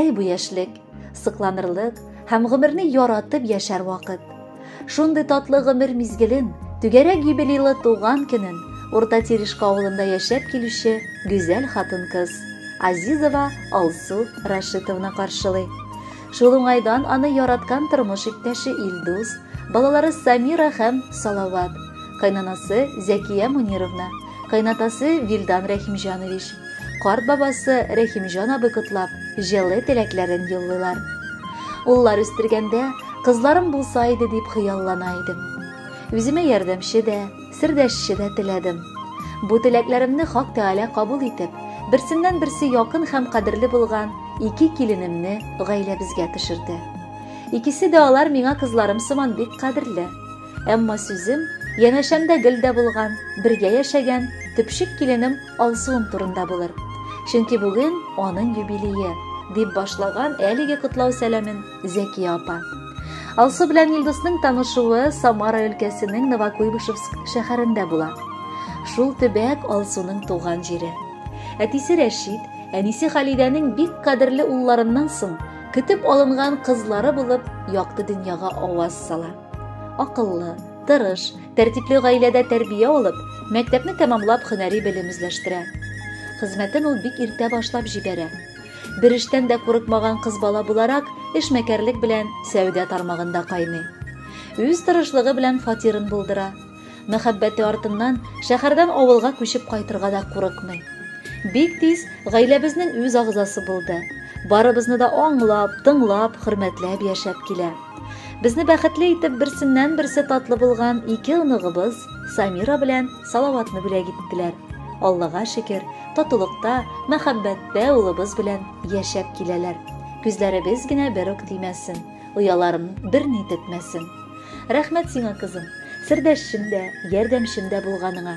Әй бу яшьлек, сыкланырлык һәм гомерне яратып яшәр вакыт. Шундый татлы гомер мизгелен, түгәрәк юбилейлы туган көнен Урта Терешка авылында яшәп килүче гүзәл хатын-кыз Азизова Алсу Рашитовна каршылый. Шул уңайдан аны яраткан тормыш иптәше Илдус, балалары Самира һәм Салават, кайнанасы Зәкия Мунировна, кайнатасы Вилдан Рәхимҗанович, карт бабасы Рәхимҗан абый котлап, җылы теләкләрен юллыйлар. Уллар үстергәндә, кызларым булса иде дип хыяллана идем. Үземә ярдәмче дә, сердәшче дә теләдем. Бу теләкләремне Хак Тәгалә кабул итеп, берсеннән-берсе якын һәм кадерле булган ике киленемне гаиләбезгә төшерде. Икесе дә алар миңа кызларым сыман бик кадерле. Әмма сүзем янәшәмдә гел дә булган, бергә яшәгән төпчек киленем Алсуым турында булыр. Чөнки бүген аның юбилее, дип башлаган әлеге котлау сәламен Зәкия апа. Алсу белән Илдусның танышуы Самара өлкәсенең Новокуйбышевск шәһәрендә була. Шул төбәк Алсуның туган җире. Әтисе Рәшит, әнисе Халидәнең бик кадерле улларыннан соң көтеп алынган кызлары булып якты дөньяга аваз сала. Акыллы, тырыш, тәртипле гаиләдә тәрбия алып, мәктәпне тәмамлап һөнәри белем үзләштерә. Хезмәтен ул бик иртә башлап җибәрә. Бер эштән дә курыкмаган кыз бала буларак, эшмәкәрлек белән сәүдә тармагында кайный. Үз тырышлыгы белән фатирын булдыра. Мәхәббәте артыннан шәһәрдән авылга күчеп кайтырга да курыкмый. Бик тиз гаиләбезнең үз агъзасы булды. Барыбызны да аңлап, тыңлап, хөрмәтләп яшәп килә. Безне бәхетле итеп берсеннән-берсе татлы булган ике оныгыбыз Самира белән Салаватны бүләк иттеләр. Аллага шөкер, татулыкта, мәхәббәттә улыбыз белән яшәп киләләр. Күзләребез генә бер үк тимәсен, ояларын берни тетмәсен. Рәхмәт сиңа, кызым, сердәшчем дә, ярдәмчем дә булганыңа.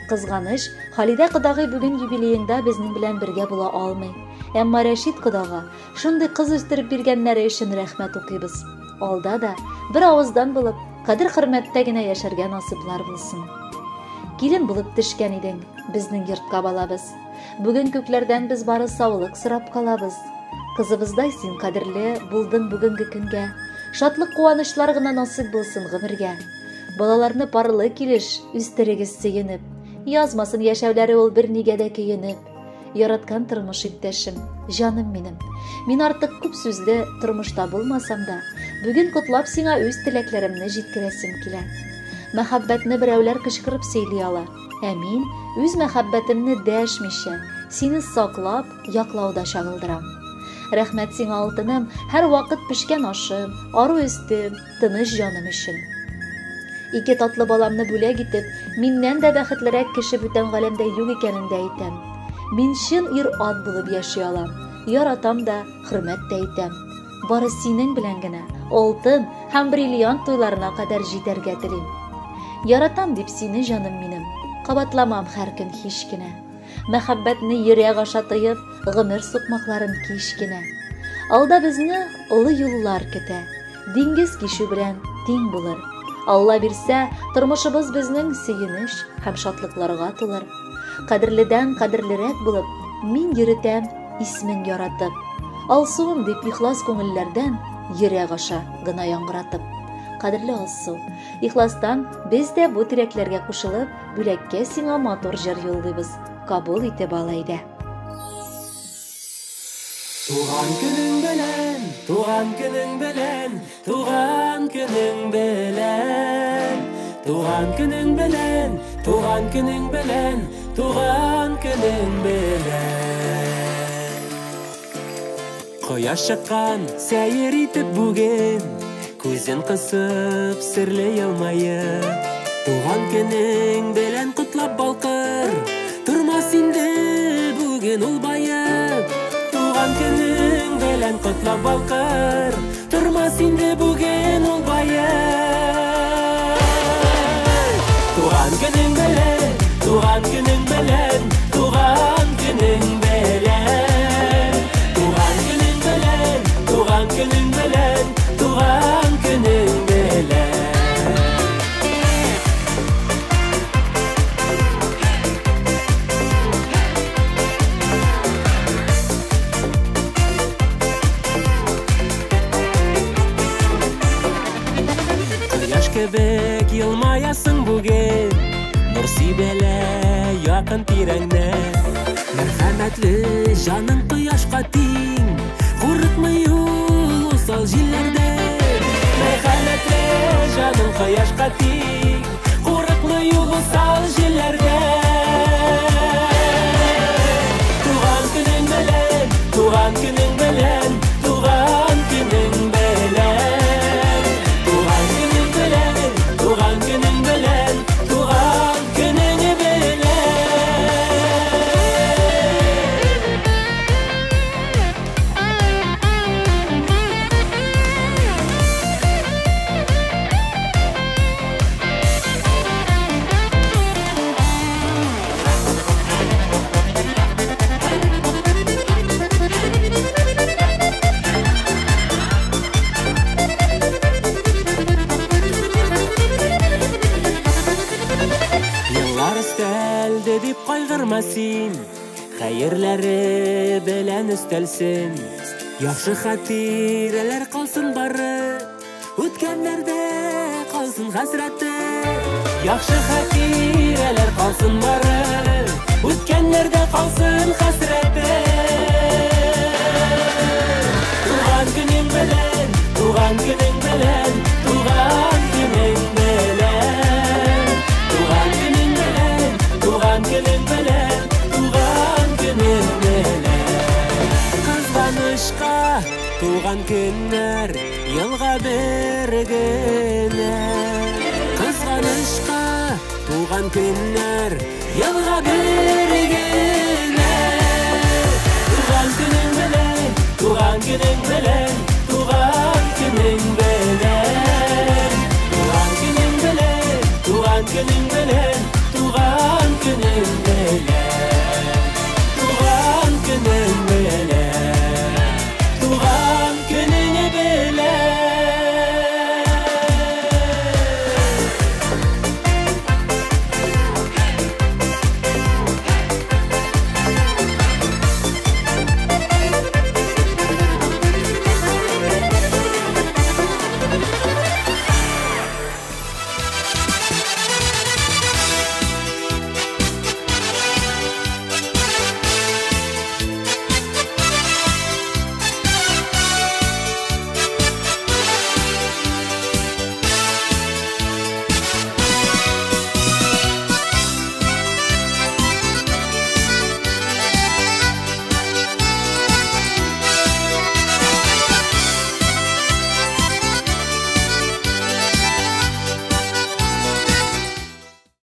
Кызганыч, Халидә кодагый бүген юбилееңда безнең белән бергә була алмый. Әмма Рәшит кодага шундый кыз үстереп биргәннәре өчен рәхмәт укыйбыз. Алда да бер авыздан булып, кадер-хөрмәттә генә яшәргә насыйплар булсын. Килен булып төшкән идең безнең йортка, балабыз. Бүген күкләрдән без бары саулык сорап калабыз. Кызыбыздай син кадерле булдың бүгенге көнгә. Шатлык-куанычлар гына насыйп булсын гомергә. Балаларны парлы килеш үстерегез сөенеп. Язмасын яшәүләре ул бернигә дә көенеп. Яраткан тормыш иптәшем, җаным минем. Мин артык күп сүзле тормышта булмасам да, бүген котлап сиңа үз теләкләремне җиткерәсем килә. Мәхәббәтне берәүләр кычкырып сөйли ала, ә мин үз мәхәббәтемне дәшмичә, сине саклап, яклауда чагылдырам. Рәхмәт сиңа, алтыным, һәрвакыт пешкән ашым, ару өстем, тыныч җаным өчен. Ике татлы баламны бүләк итеп, миннән дә бәхетлерәк кеше бүтән галәмдә юк икәнен дә әйтәм. Мин чын ир-ат булып яши алам, яратам да, хөрмәт тә итәм. Бары синең белән генә алтын һәм бриллиант туйларына кадәр җитәргә телим. Яратам дип сине, җаным минем, кабатламам һәр көн һич кенә. Мәхәббәтне йөрәк аша тоеп, гомер сукмакларын кич кенә. Алда безне олы юллар көтә, диңгез кичү белән тиң булыр. Алла бирсә, тормышыбыз безнең сөенеч һәм шатлыкларга тулыр. Кадерледән кадерлерәк булып, мин йөретәм исмең яратып. Алсуым дип ихлас күңелләрдән йөрәк аша гына яңгыратып. Кадерле Алсу, ихластан без дә бу теләкләргә кушылып, Бүләккә сиңа матур җыр юллыйбыз, кабул итеп ал әйдә. Туган көнең белән, туган көнең белән, туган көнең белән. Туган көнең белән, туган көнең белән, туган көнең белән. Кояш чыккан сәер итеп бүген, күзен кысып, серле елмаеп. Туган көнең белән котлап балкыр, тормас инде бүген ул баеп. Туган көнең белән котлап балкыр, тормас инде бүген ул баеп. Туган көнең белән, туган көнең белән, туган көнең белән. Туган көнең белән, туган көнең белән, туган көнең белән. якын тирәңнән. Мәрхәмәтле җаның кояшка тиң, курыкмый ул усал җилләрдән. Мәрхәмәтле җаның кояшка тиң, курыкмый ул усал җилләрдән. Туган көнең белән, туган көнең белән, туган көнең белән. Туган көнең белән, туган көнең белән, туган көнең белән. Еллар өстәлде дип кайгырма син, хәерләре белән өстәлсен. Яхшы хатирәләр калсын бары, үткәннәрдә калсын хәсрәте. Яхшы хатирәләр калсын бары, үткәннәрдә калсын хәсрәте. Туган көнең белән, туган көнең белән, туган көнең белән. Туган көнең белән, туган көнең белән, туган көнең белән. Кызганычка туган көннәр елга бер генә. Кызганычка туган көннәр елга бер генә.